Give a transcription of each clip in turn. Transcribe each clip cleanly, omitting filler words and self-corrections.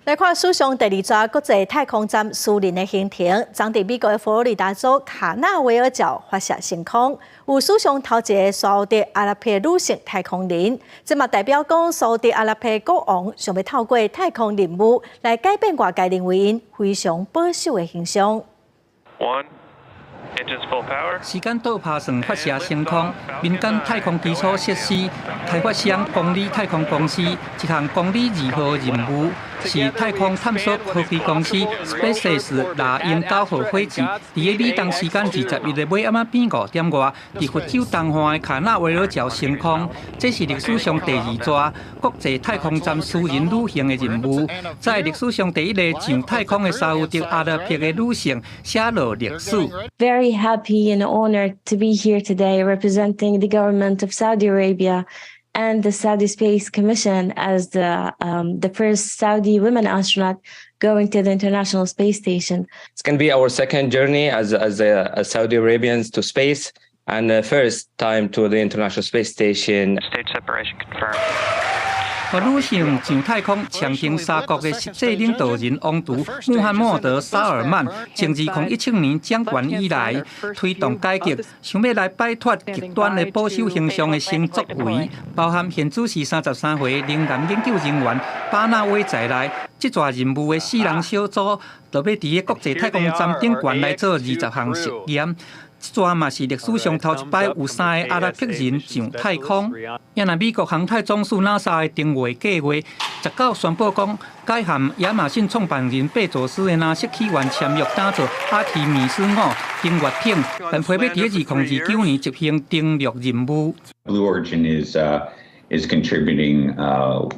來看史上第二逝國際太空站私人的行程，昨佇美國的佛羅里達州卡納維爾角發射升空，有史上頭一个沙烏地阿拉伯女性太空人，這嘛代表講沙烏地阿拉伯國王想欲透過太空任務來改變外界認為𪜶非常保守的形象。 One, engines full power. 時間倒拍算發射升空，民間太空基礎設施開發商公理太空公司一項公理二號任務，是太空探索科技公司 SpaceX 獵鷹9號火箭，佇个美東時間21日尾暗仔變5點外，佇佛州東岸的卡納維爾角升空。這是歷史上第二逝國際太空站私人旅行的任務，在歷史上第一个上太空的沙烏地阿拉伯的女性寫落歷史。 Very happy and honored to be here today representing the government of Saudi Arabia and the Saudi Space Commission as the first Saudi women astronaut going to the International Space Station. It's going to be our second journey as Saudi Arabians to space and the first time to the International Space Station. Stage separation confirmed. 女性上太空簽訂沙國的實際領導人王儲穆罕默德·沙爾曼，從2017年掌權以來，推動改革，想欲來擺脫極端的保守形象的新作為，包含現主時33歲能源研究人員巴納威在內，這逝任務的四人小組，就欲佇个國際太空站頂懸來做20項實驗。這逝嘛是歷史上頭一擺有三个阿拉伯人上太空。也若美國航太總署 NASA 的登月計劃，19宣布講，改和亞馬遜創辦人貝佐斯的藍色起源簽約打造阿提米斯五登月艇，但批欲佇2029年執行登陸任務。 Blue Origin is contributing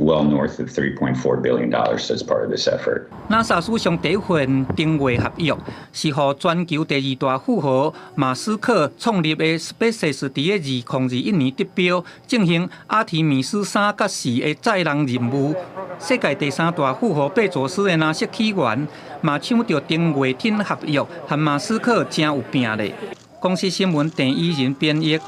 well north of $3.4 billion as part of this effort. NASA 史上第一份登月合約是予全球第二大富豪馬斯克創立的 SpaceX 佇个2021年得標進行阿提米斯3佮4的載人任務。世界第三大富豪貝佐斯的藍色起源嘛搶著登月艇合約，和馬斯克誠有拚咧。公視新聞鄭伊仁編譯。